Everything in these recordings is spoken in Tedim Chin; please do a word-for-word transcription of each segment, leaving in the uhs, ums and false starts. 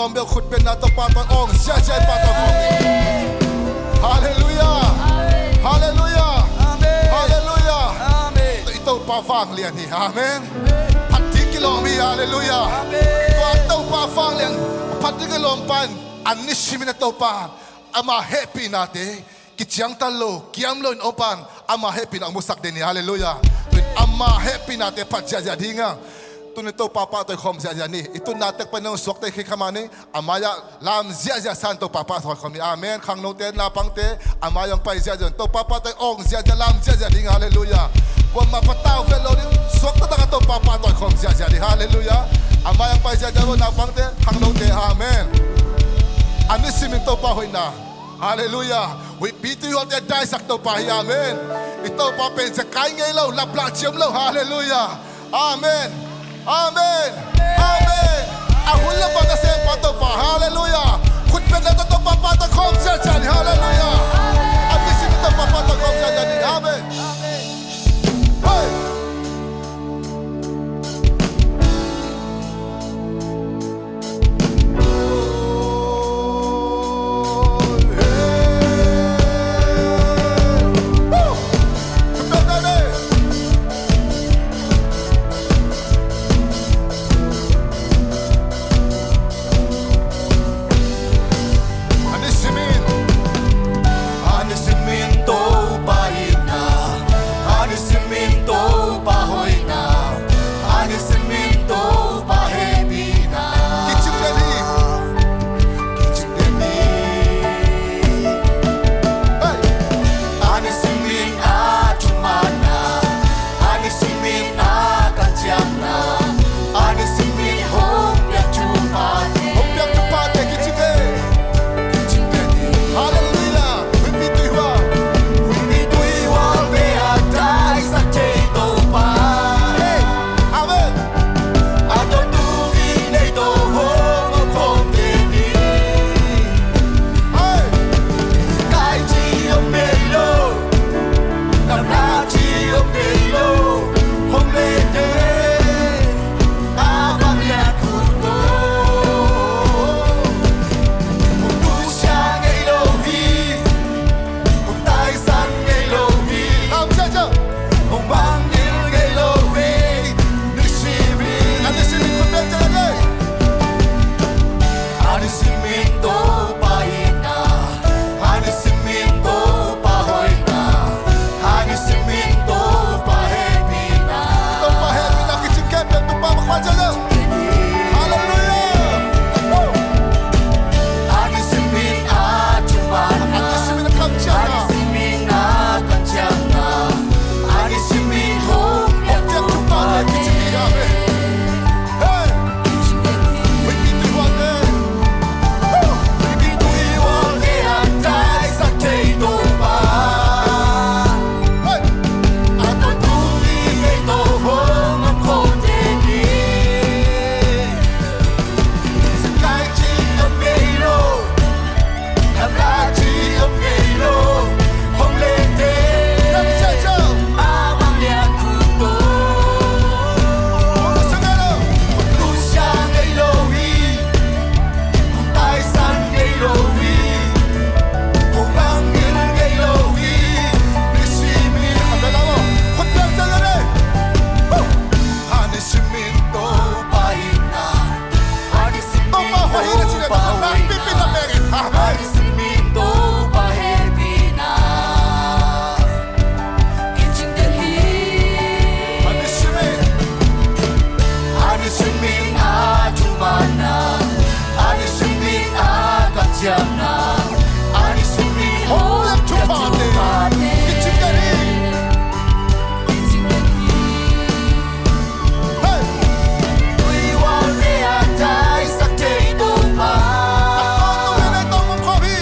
Tawm bel khut bengna Topa tawh awng ziahziah i pahtawi khawm ni. Halleluiah. Halleluiah. Halleluiah. I Topa vanglian hi. Amen. Phat ding kilawm hi. Halleluiah. Tua Topa vanglian, phat ding kilawm pan a nisimin a Topa ama hehpihnate kiciangtan lo, kiam lo in om pan ama hehpihna hong musak den hi. Halleluiah. Tuin ama hehpihnate phat ziahziah ding a, tunin Topa pahtawi khawm ziahziah ni. I tunna tek pan hong suakta hi kei kha mah ni. A mai-ah lam ziahziah san Topa pahtawi khawm ni. Amen. Khangnote, naupangte, a mai-ah hong pai ziahziah, Topa pahtawi awng ziahziah, lam ziahziah ding. Halleluiah. Kuamah patau vet lo ding, suakta tak a Topa pahtawi khawm ziahziah ding. Halleluiah. A mai-ah hong pai ziahziah lo naupangte, khangnote. Amen. A nisimin Topa hoihna. Halleluiah. Huihpi tuihualte daisak Topa hi. Amen. I Topa pen zekai ngei lo, laplah ciam lo. Halleluiah. Amen. Amen. Amen. A hun le a van a sempa Topa. Halleluiah. Khut bengna tawh Topa pahtawi khawm ziahziah ni. Halleluiah. A nisimin Topa pahtawi khawm ziahziah ni. Amen. Hey. A nisimin, a nisimin Topa itna, a nisimin Topa hoihna, a nisimin Topa hehpihna. Kicing den hi. Kicing den hi. Hey. A nisimin a thumanna, a nisimin a kanciamna, a nisimin hong piak thupha, hong piak thuphate kicing den. Halleluiah. Huihpi tuihuah. Huihpi tuihuah pe a daisak thei Topa. Hey. Amen. A tawh tuni nei tawh hong om khawm den hi. Hey. Kai ci om ngei lo. Gamla ci om ngei lo. Hong lete. A vanglian khut ko. Hong nusia ngei lo hi. Hong taisan ngei lo hi. Hong mangngilh ngei lo hi. Nisimin. A nisimin khut beng ciat a ngei. A nisimin Topa itna. A nisimin Topa hoihna. A nisimin Topa hehpihna. Topa hehpihna kicing khempeuh Topa mah khua ciat leh. Halleluiah. Woo. A nisimin a thumanna. A nisimin a kanciamna. A nisimin a kanciamna. A nisimin hong piak thuphate kicing hi. Amen. Hey. Huihpi tuihuahte. Woo. Huihpi tuihuahte a daisak thei Topa. Hey. A tawh tuni nei tawh hong om khawm den hi. Zekai ci om ngei lo. Gamla ci om ngei lo. Hong lete. A vanglian khut ko. Hong nusia ngei lo hi. Hong taisan ngei lo hi. Hong mangngilh ngei lo hi. Nisimin. Khut beng ciat a ngei. Woo. A nisimin Topa itna. A nisimin Topa hoihna. Amen. A nisimin Topa hehpihna. Kicing den hi. A nisimin. A nisimin a thumanna. A nisimin a kanciamna. A nisimin hong piak thuphate. Kicing den hi. Hey! Tuihuahte a daisak thei Topa. A tawh tuni nei tawh hong om khawm hi.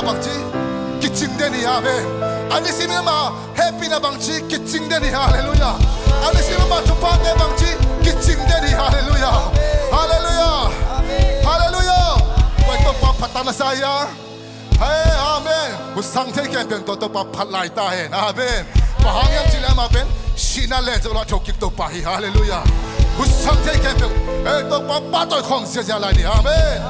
bangci kicing den hi, amen. A nisim in ama hehpihna bangci kicing den hi, halleluiah. A nisim in ama thuphate bangci kicing den hi, halleluiah. Halleluiah. Halleluiah. Tua Topa phat ta na sa hia? Hei, amen. Husang thei khempeuh in tua Topa phat lai ta hen, amen. Bang hang hiam cih leh ama pen sihna len zong la thokik Topa hi, halleluiah. Husang thei khempeuh, hei, Topa pahtawi khawm ziazia lai ni, amen.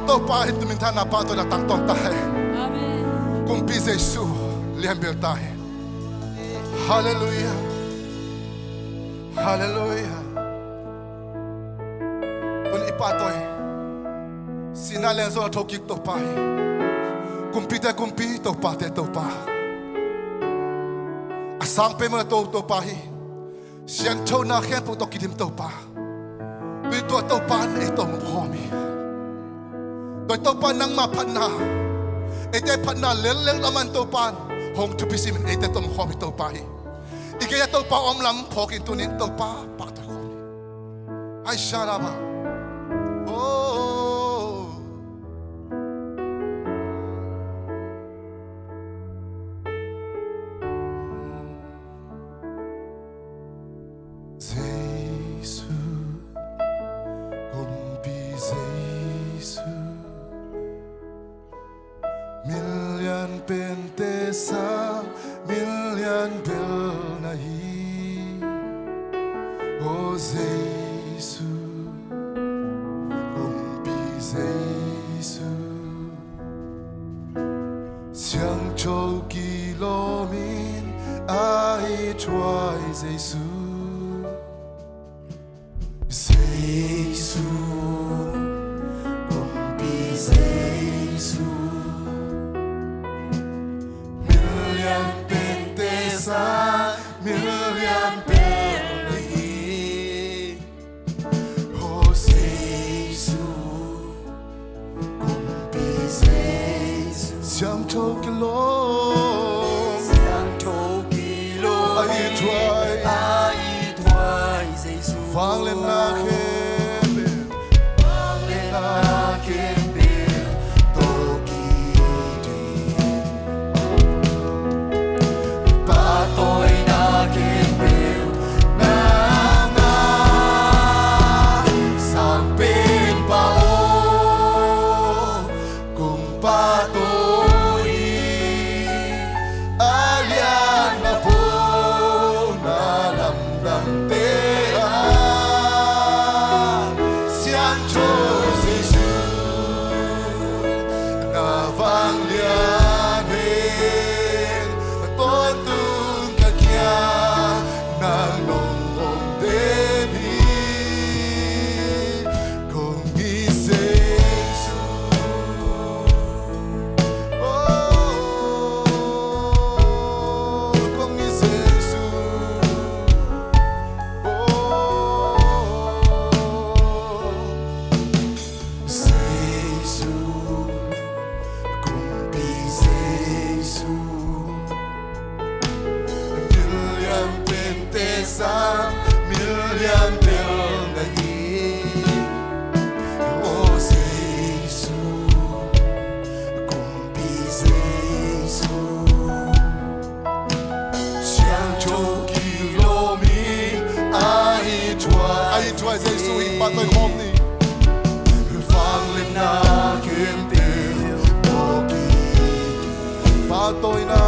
Topa in tu minthanna, pahtawina tangtawng ta hen. Amen. Kumpi Jesu lianbel ta hen. Halleluiah. Halleluiah. Tuni i pahtawi, sihna leng zong a thokik Topa hi. Kumpite kumpi, topate Topa. A sang peuhmah a to Topa hi. Siangthona khempeuh tawh kidim Topa. Tui tua Topa in ei tawh om khawm hi. Tua Topa nangma phatna, eite phatna lellel a man Topa in hong thupi simin eite tawh om khawm hi Topa hi. I gei-ah Topa om lam phawkin tunin Topa pahtawi khawm hi. Ai shalaba. Oh. Jesu, kumpi Jesu, milian pente sang milian bel na hi. O Jesu, kumpi Jesu, siangtho kilawmin a it huai Jesu. Jesu, kumpi Jesu, milian pente sang milian bel na hi. O Jesu, kumpi Jesu, siangtho kilawm, siangtho kilawm a it huai, a it huai Jesu. Vangliatna khempeuh, vangliatna khempeuh tawh kidim. Pahtawina khempeuh nang a sang pen pa aw, kong pahtawi hi. A lian a pho na lamdangte ah, siangtho Jesu, na vanglian hen tawntung ka kiang nang nong om den hi. Kong it Jesu, oh, kong it Jesu, oh, Jesu, kumpi Jesu, milian pente sang milian bel na hi. O Jesu, kumpi Jesu, siangtho kilawmin a it huai, a it huai Jesu hi. Pahtawi khawm ni. Vangliatna khempeuh tawh kidim. Pahtawina